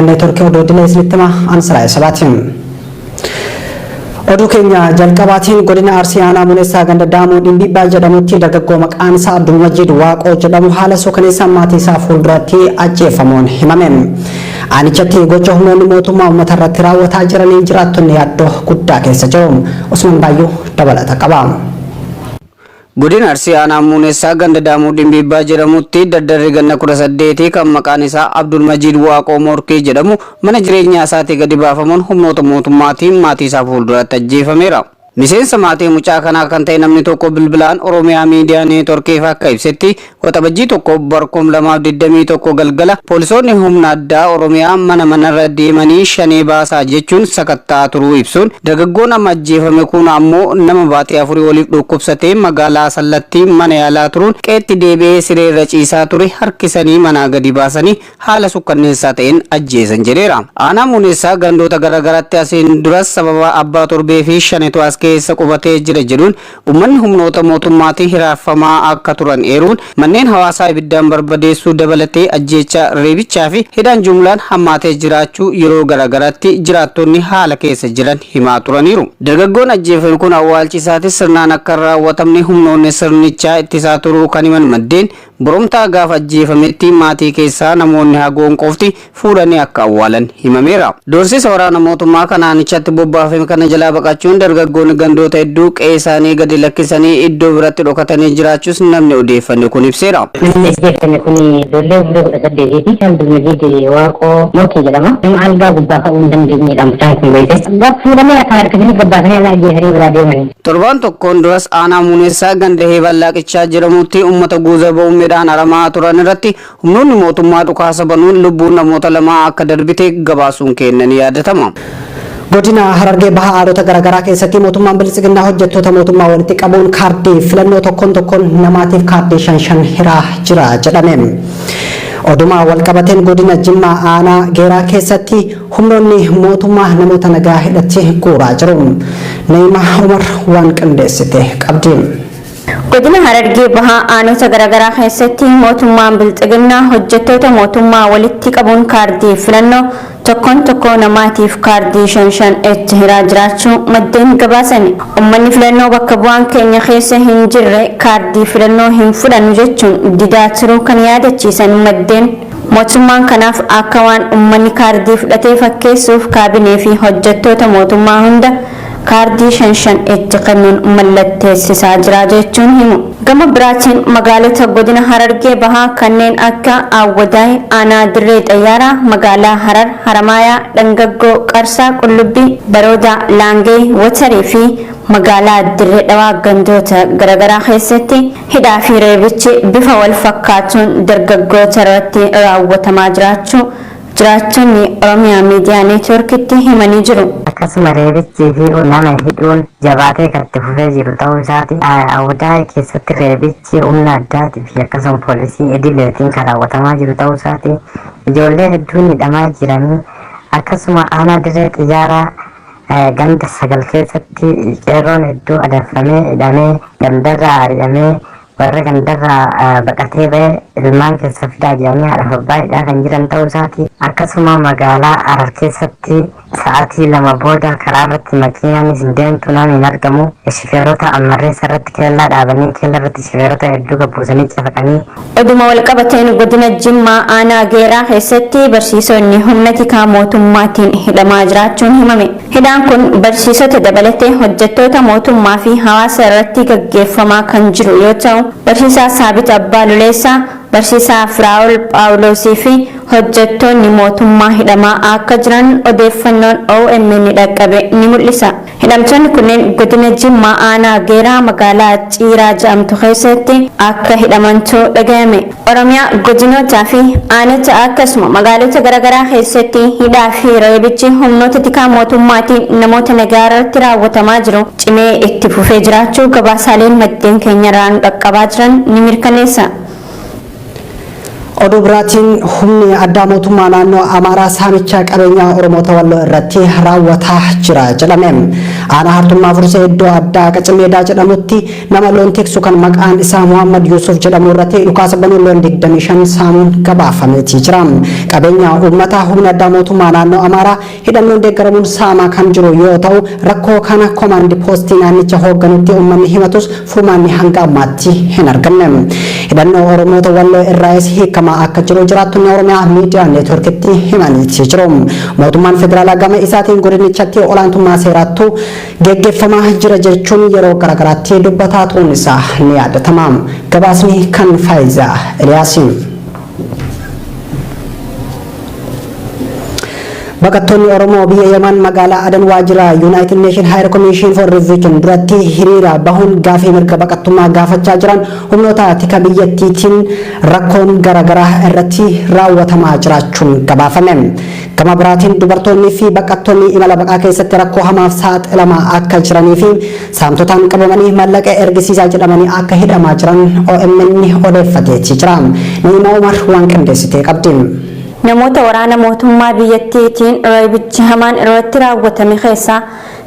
Neetworkii oduu idilee isinitti hima an Siraayee Sabaati. Oduu keenya jalqabaatiin godina Arsii aanaa Muneessaa ganda Daamoo Dhimbiibbaa jedhamutti dargaggoo maqaan isaa Abdulmajiid Waaqoo jedhamu haala suukaneessaan maatii isaa fuulduratti ajjeefamuun himame. Aanichatti gocha humnoonni mootummaa uummata irratti raawwataa jiraniin jiraattonni yaaddoo guddaa keessa jiru. Usman Baayyuu dabalata qaba. Godina Arsii Aanaa Muunessaa ganda Daamuu Dhimbiibbaa jedhamutti dardarri ganna 18 kan maqaan isaa Abdulmajiid Waaqoo Morkii jedhamu mana jireenyaa isaatii gadi baafamuun humnoota mootummaatiin maatii isaa fuulduratti ajjeefameera. Miseensa maatii mucaa kanaa kan ta'e namni tokko bilbilaan Oromiyaa Miidiyaa Neetworkiif akka ibsetti, Waxabajjii 1 bar 2021 galgala poolisoonni humna addaa Oromiyaa mana manarra deemanii shanee baasaa jechuun sakatta'aa turuu ibsuun, dargaggoon amma ajjeefame kun ammoo nama baatii afurii oliif dhukkubsatee magaalaa Asallatti mana yaalaa turuun qe'etti deebi'ee siree irra ciisaa ture harkisanii manaa gadi baasanii haala sukkanneessaa ta'een ajjeesan jedheera. Aanaa Muuneessaa gandoota garagaraatti asiin duras sababa abbaa torbee fi shanetu as keessa qubatee jira jedhuun Ummanni humnoota mootummaatiin hiraarfamaa akka turan eeruun, manneen hawaasaa ibiddaan barbadeessuu dabalatee ajjeechaa, reebichaa fi hidhaan jumlaan hammaatee jiraachuu yeroo garaagaraatti jiraattonni haala keessa jiran himaa turaniiru. Dargaggoon ajjeefame kun awwaalchi isaatis sirnaan akka hin raawwatamne humnoonni sirnichaa ittisaa turuu kan himan maddeen, Boromtaa gaafa ajjeefametti maatii keessaa namoonni hagoon qofti fuudhanii akka awwaalan himameera. Doorsisa waraana mootummaa kan aanichatti bobbaafame kana jalaa baqachuun dargaggoonni gandoota hedduu qe'ee isaanii gadi lakkisanii iddoo biratti dhokatanii jiraachuus namni odeeffanne kun ibseera. Namni ajjeefame kun ijoollee umurii 18ti. Abdulmajiid Waaqoo Morkii jedhama. Nama algaa gubbaa ka'uu hin dandeenyedha mucaan kun beekte. Fuudhamee akka harkisanii gabbaasanii ala ajjeesanii biraa deemani. Torbaan tokkoon duras aanaa Muuneessaa ganda Heeban Laaqichaa jedhamutti uummata guuza ba'uun midhaan aramaa turan irratti humnoonni mootummaa dhukaasa banuun lubbuun namoota lamaa akka darbite gabaasuun keenya ni yaadatama. Godina Harargee Bahaa aanota garaagaraa keessatti mootummaan Biltsiginnaa hojjettoota mootummaa walitti qabuun kaardii filannoo tokkoon tokkoon namaatiif kaardii shan shan hiraa jira jedhame. Oduma walqabateen godina Jimmaa aanaa Geeraa keessatti Humnoonni mootummaa namoota nagaa hidhatti guuraa jiru. Na'imaa Umar waan qindeessite qabdi. Godina Harargee Bahaa aanota garaagaraa keessatti mootummaan Bilxiginnaa hojjettoota mootummaa walitti qabuun kaardii filannoo tokkoon tokkoo namaatiif kaardii shan shan itti hiraa jiraachuu maddeen gabaasani. Uummanni filannoo bakka bu'aan keenya keessa hin jirre kaardii filannoo hin fudhannu jechuun didaa turuu kan yaadachiisan maddeen, Mootummaan kanaaf akka waan ummanni kaardii fudhatee fakkeessuuf kaabinee fi hojjettoota mootummaa hunda kaardii shan shan itti kennuun mallatteessisaa jira jechuun himu. Gama biraatiin magaalota godina Harargee Bahaa kanneen akka Aawwadaay, Aanaa Dirree Xayyaaraa, Magaalaa Harar, Haramaayaa, Dhangaggoo, Qarsaa, Qullubbii, Baroodaa, Laangee, Watarii fi Magaalaa Dirree Dhawaa gandoota garagaraa keessatti hidhaa fi reebichi bifa wal fakkaatuun dargaggoota irratti raawwatamaa jiraachuu jiraattonni Oromiyaa Miidiyaa Neetwoorkitti himanii jiru. Akkasuma reebichii fi nama hidhuun jabaatee kan itti fufee jiru ta'uu isaati. Awwadaay keessatti reebichi humna addaatii fi akkasuma poolisii idileetiin kan raawwatamaa jiru ta'uu isaati. Ijoollee hedduun hidhamaa jiranii akkasuma aanaa Dirree Xiyyaaraa Ganda 9 keessatti qeerroon hedduu adamfamee hidhamee gandarraa ari'amee warra gandarraa baqatee ba'e ilmaan keessa fidaa jedhanii haadhaaf abbaa hidhaa kan jiran ta'uu isaati. Akkasuma magaalaa Harar keessatti sa'aatii 2 booda karaa irratti makiinaanis hin deemtu namni hin argamu. Shifeerota ammarreessa irratti keellaa dhaabanii keella irratti shifeerota hedduu gabbuusanii cafaqanii. Oduma walqabateen godina Jimmaa aanaa Geeraa keessatti barsiisonni humna tikaa mootummaatiin hidhamaa jiraachuun himame. Hidhaan kun barsiisota dabalatee hojjettoota mootummaa fi hawaasa irratti gaggeeffamaa kan jiru yoo ta'u, barsiisaa Saabit Abbaa Luleessaa, barsiisaa Firaa'ol Phaawuloosii fi hojjettoonni mootummaa hidhamaa akka jiran odeeffannoon omn dhaqqabe ni mul'isa. Hidhamtoonni kunneen godina Jimmaa aanaa Geeraa magaalaa Ciiraa jedhamtu keessatti akka hidhamantu dhagayame. Oromiyaa godinootaa fi aanota akkasuma magaalota garaagaraa keessatti hidhaa fi reebichi humnoota tikaa mootummaatiin namoota nagaa irratti raawwatamaa jiru cimee itti fufee jiraachuu gabaasaaleen maddeen keenyarraa nu dhaqqabaa jiran ni mirkaneessa. Oduu biraatiin humni addaa mootummaa naannoo Amaaraa saamicha qabeenyaa Oromoota Walloo irratti raawwataa jira jedhame. Aanaa Hartummaa Fursee iddoo addaa Qacimeedaa jedhamutti nama loon tiksu kan maqaan isaa Muhammad Yusuf jedhamu irratti dhukaasa banuun loon 25 saamuun gabaafameetii jira. Qabeenya uummataa humna addaa mootummaa naannoo Amaaraa hidhannoon deeggaramuun saamaa kan jiru yoo ta'u, rakkoo kana komaandi poostii naannicha hoogganutti uummanni himatus furmaanni hanga ammaatti hin argamne. Hidhannoo Oromoota Walloo irraayis hiikamaa akka jiru jiraattonni Oromiyaa Miidiyaa Neetworkitti himaniitii jiru. Mootummaan federaalaa gama isaatiin godinichatti olaantummaa seeraattu geggeeffamaa jira jechuun yeroo garaagaraatti dubbataa turuun isaa ni yaadatama. Gabaasni kan Faayizaa Eliyaasi. Baqattoonni Oromoo biyya Yaman magaalaa Adan waajjira United Nation High Commission for Refugees duratti hiriira bahuun gaafii mirga baqattummaa gaafachaa jiran humnoota tika biyyattiitiin rakkoon garaagaraa irratti raawwatamaa jiraachuun gabaafame. Gama biraatiin dubartoonni fi baqattoonni imala baqaa keessatti rakkoo hamaaf saaxilamaa akka jiranii fi saamtotaan qabamanii maallaqa ergisiisaa jedhamanii akka hidhamaa jiran OMN odeeffateetii jira. Ni'imaa Umar waan qindeessitee qabdi. Namoota waraana mootummaa biyyattiitiin reebichi hamaan irratti raawwatame keessaa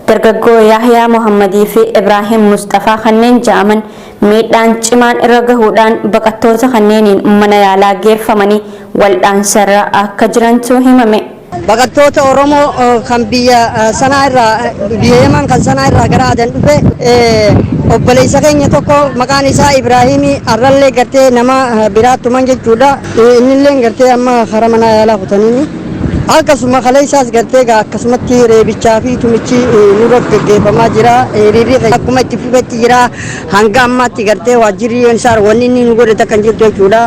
dargaggoo Yahyaa Mohammadii fi Ibraahim Mustafaa kanneen ja'aman miidhaan cimaan irra gahuudhaan baqattoota kanneeniin mana yaalaa geeffamanii waldhaansarra akka jirantu himame. Baqattoota Oromoo kan biyya sanaa irraa, biyya Yaman kan sanaa irraa gara Adan dhufe, obboleessa keenya tokko maqaan isaa Ibraahimii arrallee gartee nama biraa tuman jechuudha. Innillee gartee amma karaa mana yaalaa kutaniini. Akkasuma kaleessaas gartee akkasumatti reebichaa fi tumichi nurra gaggeeffamaa jira. Hiriirri akkuma itti fufetti jira. Hanga ammaatti gartee waajjirri isaar wanni inni nu godhe takka hin jirtu jechuudha.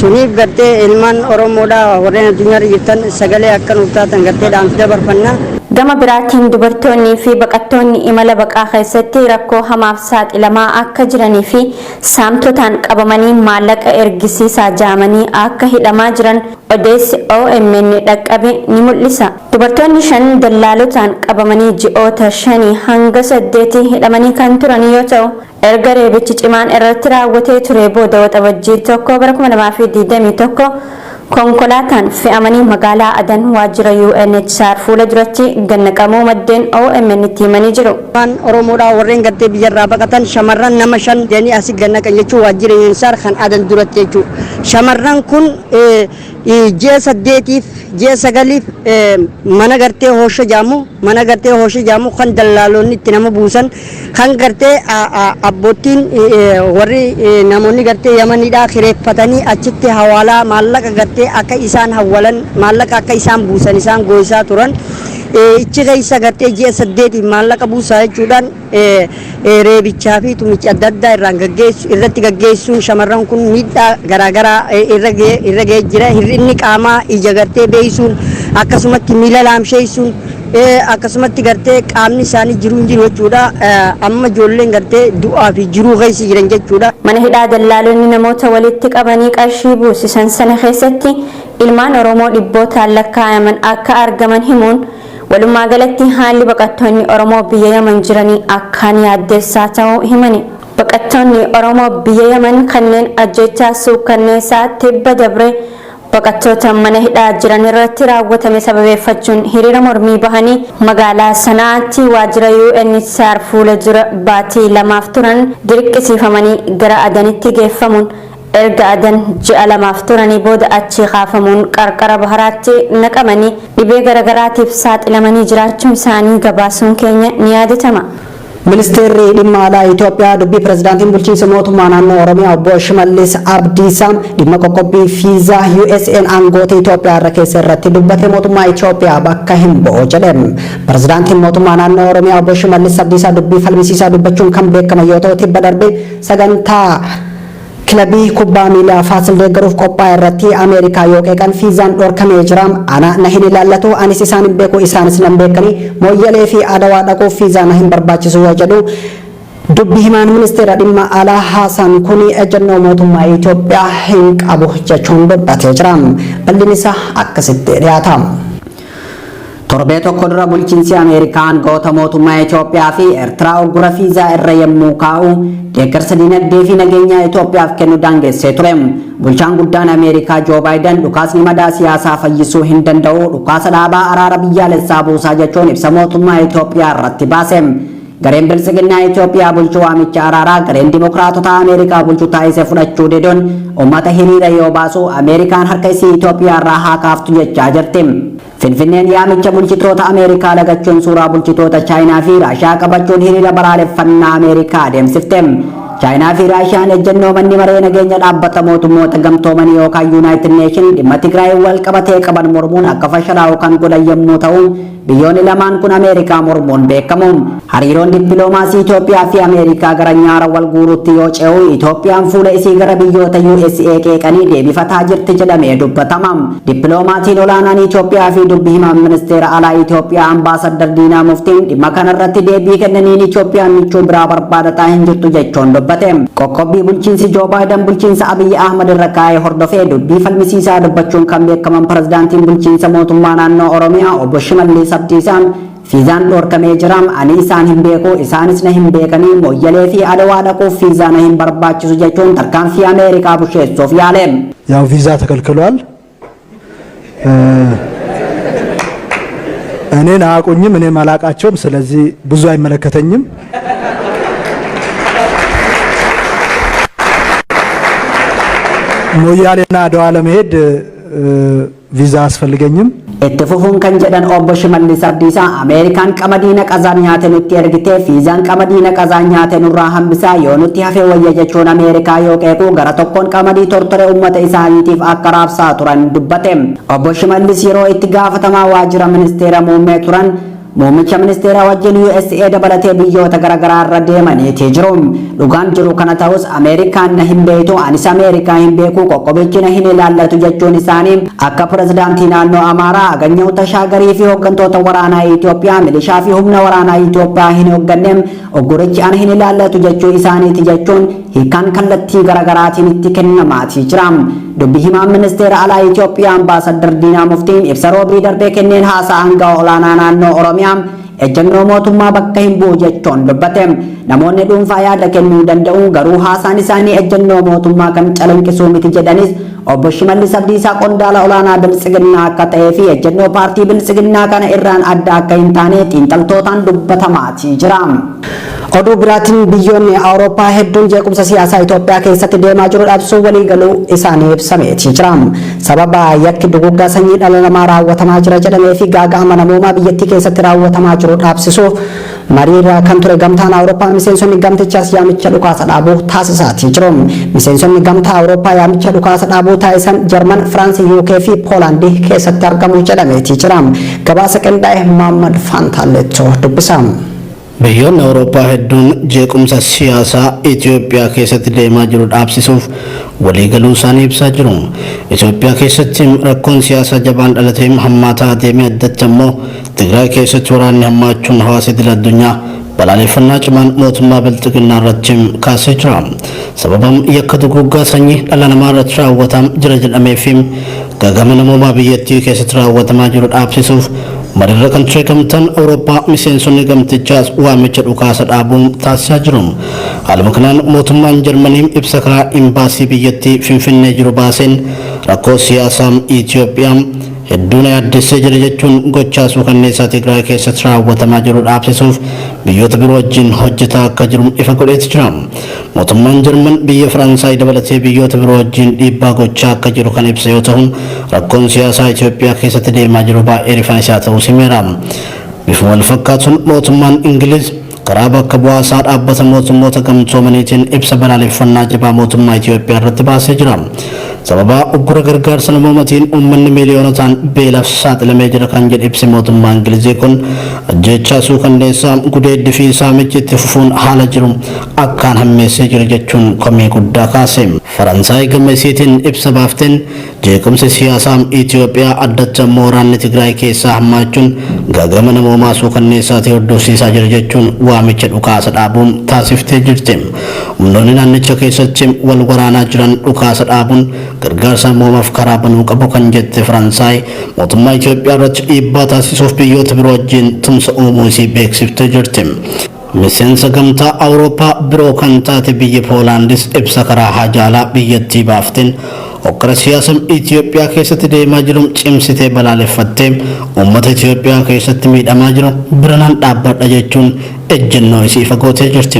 Suniif gartee ilmaan Oromoodha warreen addunyaarra jirtan sagalee akka nuuf taatan gartee dhaamsi dabarfanna. Gama biraatiin dubartoonnii fi baqattoonni imala baqaa keessatti rakkoo hamaaf saaxilamaa akka jiranii fi saamtotaan qabamanii maallaqa ergisiisaa jaamanii akka hidhamaa jiran odeessi OMN dhaqqabe ni mul'isa. Dubartoonni 5 dallaalotaan qabamanii ji'oota 5 hanga 8 hidhamanii kan turan yoo ta'u, erga reebichi cimaan irratti raawwatee ture booda Waxabajjii 1 bara 2021 konkolaataan fe'amanii magaalaa Adan waajjira UNHCR fuula duratti gannaqamuu maddeen OMN itti himanii jiru. Ilmaan Oromoodhaa warreen gartee biyyarraa baqatan shamarran nama 5 jedhanii asii gannaqan jechuun waajjira UNHCR kan Adan duratti jechuudha. Shamarran kun ji'a 8f ji'a 9f mana gartee hoosha jaamu, mana gartee hoosha jaamu kan dallaalonni itti nama buusan, kan gartee abboottiin warri namoonni gartee Yamaniidhaa kireeffatanii achitti hawaalaa maallaqa gartee akka isaan hawwalan, maallaqa akka isaan buusan isaan gooyisaa turan. Ichi keessa gartee ji'a 8f maallaqa buusaa jechuudhaan reebichaa fi tumichi adda addaa irraan gaggeessu irratti gaggeessuun shamarran kun miidhaa garaagaraa irra ga'ee jira. Hir'inni qaamaa, ija gartee beeysuun, akkasumatti miila laamsheessuun, akkasumatti gartee qaamni isaanii jiru hin jiru jechuudha. Amma ijoolleen gartee du'aa fi jiruu keessa jiran jechuudha. Mana hidhaa dallaalonni namoota walitti qabanii qarshii buusisan sana keessatti ilmaan Oromoo dhibbootaan lakkaa'aman akka argaman himuun, walumaa galatti haalli baqattoonni Oromoo biyya Yaman jiranii akkaan yaaddeessaa ta'uu himani. Baqattoonni Oromoo biyya Yaman kanneen ajjechaa suukkanneessaa tibba dabre baqattoota mana hidhaa jiran irratti raawwatame sababeeffachuun hiriira mormii bahanii magaalaa Sanaatti waajjira UNHCR fuula dura baatii 2f turan dirqisiifamanii gara Adanitti geeffamuun erga Adan ji'a 2f turanii booda achii kaafamuun qarqara baharaatti naqamanii dhibee garagaraatiif saaxilamanii jiraachuu isaanii gabaasuun keenya ni yaadatama. Ministeerri dhimma alaa Itoophiyaa dubbii pirezidaantiin bulchiinsa mootummaa naannoo Oromiyaa obbo Shimallis Abdiisaa dhimma qoqqobbii fiizaa USA'n aangoota Itoophiyaa irra keessa irratti dubbate mootummaa Itoophiyaa bakka hin bu'u jedhe. Pirezidaantiin mootummaa naannoo Oromiyaa obbo Shimallis Abdiisaa dubbii falmisiisaa dubbachuun kan beekaman yoo ta'u, tibba darbe sagantaa kilabii kubbaa miilaa Faasil deeggaruuf qophaa'e irratti Ameerikaa yoo qeeqan fiizaan dhorkamee jira. Ana na hin ilaallatu, anis isaan hin beeku, isaanis nan beekani. Mooyyalee fi Adawaa dhaquuf fiizaa na hin barbaachisu yoo jedhu, dubbi himaan ministeera dhimma alaa haasaan kun ejjennoo mootummaa Itoophiyaa hin qabu jechuun dubbatee jira. Bal'inni isaa akkasitti dhiyaata. Torbee tokko dura bulchiinsi Ameerikaa aangawoota mootummaa Itoophiyaa fi Eertiraa uggura fiizaa irra yommuu kaa'u, deeggarsa dinagdee fi nageenyaa Itoophiyaaf kennu daangessee ture. Bulchaan guddaan Ameerikaa Joo Baayiden dhukaasni madaa siyaasaa fayyisuu hin danda'u, dhukaasa dhaabaa araara biyyaalessaa buusaa jechuun ibsa mootummaa Itoophiyaa irratti baase. Gareen Biltsiginnaa Itoophiyaa bulchu waamicha araaraa gareen Dimokiraatota Ameerikaa bulchu taasise fudhachuu diduun uummata hiriira yoo baasu, Ameerikaan harka isii Itoophiyaa irraa haa kaaftu jechaa jirti. Finfinneen yaamicha bulchitoota Ameerikaa lagachuun suuraa bulchitoota Chaayinaa fi Raashiyaa qabachuun hiriira balaaleffannaa Ameerikaa adeemsifte. Chaayinaa fi Raashiyaan ejjennoo manni maree nageenya dhaabbata mootummoota gamtoomanii yookaan United Nation dhimma Tigraay wal qabatee qaban mormuun akka fashalaa'u kan godhan yommuu ta'u, biyyoonni lamaan kun Ameerikaa mormuun beekamu. Hariiroon dippiloomaasii Itoophiyaa fi Ameerikaa gara nyaara wal guuruutti yoo ce'u, Itoophiyaan fuula isii gara biyyoota USA qeeqanii deebifataa jirti jedhamee dubbatama. Dippiloomaatiin olaanaan Itoophiyaa fi dubbi himaan ministeera alaa Itoophiyaa Ambaasaddar Diinaa Muftiin dhimma kanarratti deebii kennaniin Itoophiyaan michuu biraa barbaadataa hin jirtu jechuun dubbate. Qoqqobbii bulchiinsi Joo Baayiden bulchiinsa Abiyyi Ahmad irra kaa'ee hordofee dubbii falmisiisaa dubbachuun kan beekaman pirezidaantiin bulchiinsa mootummaa naannoo Oromiyaa obbo Shimallis Abdiisaa fiizaan dhorkamee jira, ani isaan hin beeku, isaanis na hin beekanii, Mooyyalee fi Adawaa dhaquuf fiizaa na hin barbaachisu jechuun tarkaanfii Ameerikaa busheessuuf yaale. ያው ቪዛ ተከልክሏል። እኔን አያውቁኝም፣ እኔም አላውቃቸውም። ስለዚህ ብዙ አይመለከተኝም። ሞያሌና አድዋ ለመሄድ ቪዛ አያስፈልገኝም። Itti fufuun kan jedhan obbo Shimallis Abdiisaa, Ameerikaan qamadii naqazaan nyaate nutti ergitee fiizaan qamadii naqazaan nyaate nurraa hambisaa, yoo nutti hafe wayya jechuun Ameerikaa yoo qeequ, gara tokkoon qamadii tortore uummata isaaniitiif akka raabsaa turan dubbate. Obbo Shimallis yeroo itti gaafatamaa waajjira ministeera muummee turan muummicha ministeera wajjin USA dabalatee biyyoota garaagaraa irra deemaniiti jiru. Dhugaan jiru kana ta'us, Ameerikaan na hin beektu, anis Ameerikaa hin beeku, qoqqobichi na hin ilaallatu jechuun isaanii akka pirezidaantii naannoo Amaaraa Aganyahu Tashaagarii fi hooggantoota waraanaa Itoophiyaa, milishaa fi humna waraanaa Itoophiyaa hin hoogganne, oggurichi ana hin ilaallatu jechuu isaaniiti jechuun hiikaan kallattii garaagaraatiin itti kennamaatii jira. Dubbi himaan ministeera alaa Itoophiyaa Ambaasaddar Diinaa Muftiin ibsa roobii darbee kenneen haasaa aangawa olaanaa naannoo Oromiyaa ejjennoo mootummaa bakka hin bu'u jechuun dubbate. Namoonni dhuunfaa yaada kennuu danda'u, garuu haasaan isaanii ejjennoo mootummaa kan calanqisuu miti jedhanis, obbo Shimallis Abdiisaa qondaala olaanaa Biltsiginnaa akka ta'ee fi ejjennoo paartii Biltsiginnaa kana irraan adda akka hin taane xiinxaltootaan dubbatamaatii jira. Oduu biraatiin biyyoonni Awurooppaa hedduun jeequmsa siyaasaa Itoophiyaa keessatti deemaa jiru dhaabsuu waliigaluu isaanii ibsameetii jira. Sababa yakki duguggaa sanyii dhala namaa raawwatamaa jira jedhamee fi gaaga'ama namoomaa biyyattii keessatti raawwatamaa jiru dhaabsisuuf mariirra kan ture gamtaan Awurooppaa, miseensonni gamtichaas yaamicha dhukaasa dhaabuu taasisaatii jiru. Miseensonni gamtaa Awurooppaa yaamicha dhukaasa dhaabuu taasisan Jarman, Firaans, UK fi Poolaandii keessatti argamu jedhameetii jira. Gabaasa qindaa'e Maammad Faantaallettoo dubbisa. Biyyoonni Awurooppaa hedduun jeequmsa siyaasaa Itoophiyaa keessatti deemaa jiru dhaabsisuuf waliigaluu isaanii ibsaa jiru. Itoophiyaa keessatti rakkoon siyaasaa jabaan dhalatee hammaataa deemee, addatti ammoo Tigraay keessatti waraanni hammaachuun hawaasa idil addunyaa balaaleffannaa cimaan mootummaa Bilxiginnaa irratti kaasee jira. Sababa yakka duguuggaa sanyii dhala namaa irratti raawwatamaa jira jedhamee fi gaaga'ama namoomaa biyyattii keessatti raawwatamaa jiru dhaabsisuuf mariirra kan ture gamtaan Awurooppaa, miseensonni gamtichaas waamicha dhukaasa dhaabuun taasisaa jiru. Haaluma kanaan mootummaan Jarmanii ibsa karaa imbaasii biyyattii Finfinnee jiru baaseen rakkoo siyaasaa Itoophiyaa hedduun yaaddessee jira jechuun gochaa suukanneessaa Tigraay keessatti raawwatamaa jiru dhaabsisuuf biyyoota biroo wajjin hojjetaa akka jiru ifa godheeti jira. Mootummaan Jarman biyya Faransaay dabalatee biyyoota biroo wajjin dhiibbaa gochaa akka jiru kan ibsa yoo ta'u, rakkoon siyaasaa Itoophiyaa keessatti deemaa jiru baay'ee rifansiisaa ta'uu himeera. Bifuma wal fakkaatuun mootummaan Ingiliz karaa bakka bu'aasaa dhaabbata mootummoota gamtoomaniitiin ibsa balaaleffannaa jabaa mootummaa Itoophiyaa irratti baasee jira. Sababa uggura gargaarsa namoomatiin uummanni miiliyoonotaan beelaaf saaxilamee jira kan jedhe ibsi mootummaa Ingilizii kun, ajjeechaa suukanneessaa, gudeeddii fi saamichi itti fufuun haala jiru akkaan hammeessee jira jechuun komii guddaa kaase. Faransaay gama isiitiin ibsa baafteen jeequmsi siyaasaa Itoophiyaa, addatti ammoo waraanni Tigraay keessaa hammaachuun gaaga'ama namoomaa suukanneessaa ta'e hordofsiisaa jira jechuun waamicha dhukaasa dhaabuun taasiftee jirti. Humnoonni naannicha keessatti wal waraanaa jiran dhukaasa dhaabuun Gargaarsa namoomaaf karaa banuu qabu kan jette Faransaay mootummaa Itoophiyaa irratti dhiibbaa taasisuuf biyyoota biroo wajjin tumsa uumuu isii beeksiftee jirti. Miseensa Gamtaa Awurooppaa biroo kan taate biyyi Poolaandis ibsa karaa haajaalaa biyyattii baafteen hokkara siyaasa Itoophiyaa keessatti deemaa jiru cimsitee balaaleffattee, uummata Itoophiyaa keessatti miidhamaa jiru bira nan dhaabbadha jechuun ejjennoo isii fagootee jirti.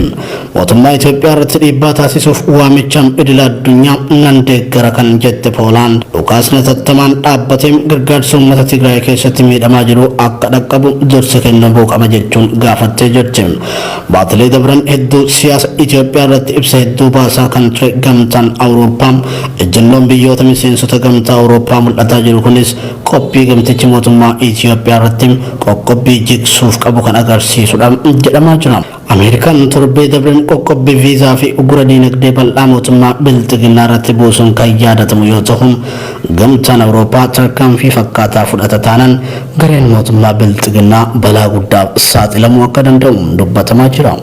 Mootummaa Itoophiyaa irratti dhiibbaa taasisuuf waamicha idila addunyaa nan deeggara kan jette Poolaand, dhukaasni hatattamaan dhaabbatee gargaarsa uummata Tigraay keessatti miidhamaa jiru akka dhaqqabu dursa kennamuu qaba jechuun gaafattee jirti. Baatilee dabran hedduu siyaasa Itoophiyaa irratti ibsa hedduu baasaa kan ture Gamtaan Awurooppaa, ejjennoon biyyoota miseensota Gamtaa Awurooppaa mul'ataa jiru kunis qophii gamtichi mootummaa Itoophiyaa irratti qoqqobbii jigsuuf qabu kan agarsiisudha jedhamaa jira. Ameerikaan torbee dabreen qoqqobbii viizaa fi ugura diinagdee bal'aa mootummaa Bilxiginnaa irratti buusuun kan yaadatamu yoo ta'u, Gamtaan Awurooppaa tarkaanfii fakkaataa fudhata taanaan gareen mootummaa Bilxiginnaa balaa guddaaf saaxilamuu akka danda'u dubbatamaa jira.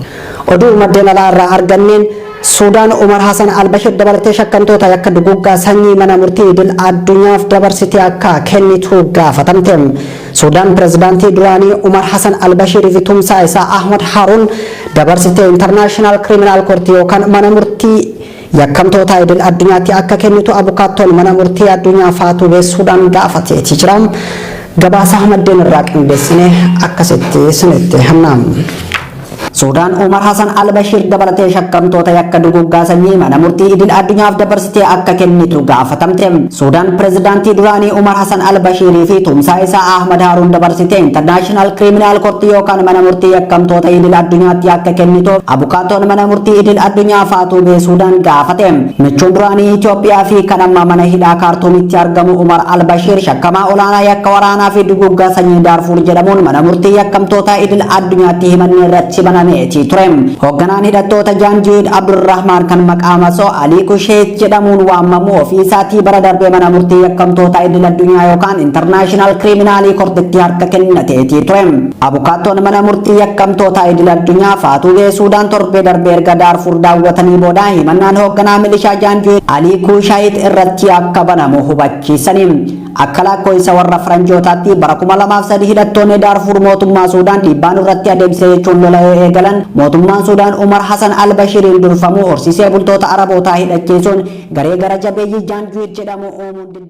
Oduu maddeen alaa irraa arganneen, Suudaan Umar Hasan Albashir dabalatee shakkamtoota yakka duguuggaa sanyii mana murtii idil addunyaaf dabarsitee akka kennitu gaafatamte. Suudaan pirezidaantii duraanii Umar Hasan Albashir fi tumsaa isaa Ahmad Haruun dabarsitee International Criminal Court yookaan mana murtii yakkamtoota idil addunyaatti akka kennitu abukaattoon mana murtii addunyaa Faatuu Beessuudhaan gaafateeti jira. Gabaasa maddeen irraa qindeessine akkasitti isinitti himna. Suudaan Umar Hasan Albashir dabalatee shakkamtoota yakka duguuggaa sanyii mana murtii idil addunyaaf dabarsitee akka kennitu gaafatamte. Suudaan pirezidaantii duraanii Umar Hasan Albashirii fi tumsaa isaa Ahmad Haruun dabarsitee International Criminal Court yookaan mana murtii yakkamtoota idil addunyaatti akka kennitu abukaattoon mana murtii idil addunyaa Faatuu Beesuudaan gaafate. Michuun duraanii Itoophiyaa fi kan amma mana hidhaa Kaartuumitti argamu Umar Albashir shakkamaa olaanaa yakka waraanaa fi duguuggaa sanyii Daarfuur jedhamuun mana murtii yakkamtoota idil addunyaatti himanni irratti banameeti ture. Hoogganaan hidhattoota Jaanjiid Abdurrahmaan kan maqaa masoo Alii Kusheet jedhamuun waamamu ofii isaatii bara darbee mana murtii yakkamtoota idil addunyaa yookaan International Criminal Courtitti harka kennateeti ture. Abukaattoon mana murtii yakkamtoota idil addunyaa Faatuu Beesuudaan torbee darbee erga Daarfuur daawwatanii booda himannaan hoogganaa milishaa Jaanjiid Alii Kushaayit irratti akka banamu hubachiisanii. Akka lakkoofsa warra Faranjootaatti bara 2003 hidhattoonni Daarfuur mootummaa Suudaan dhiibbaan irratti adeemsise jechuun lola yoo eegalan, mootummaan Suudaan Umar Hasan Albashiriin durfamu horsiisee bultoota Arabootaa hidhachiisuun garee gara jabeeyyii Jaanjuid jedhamu uumuun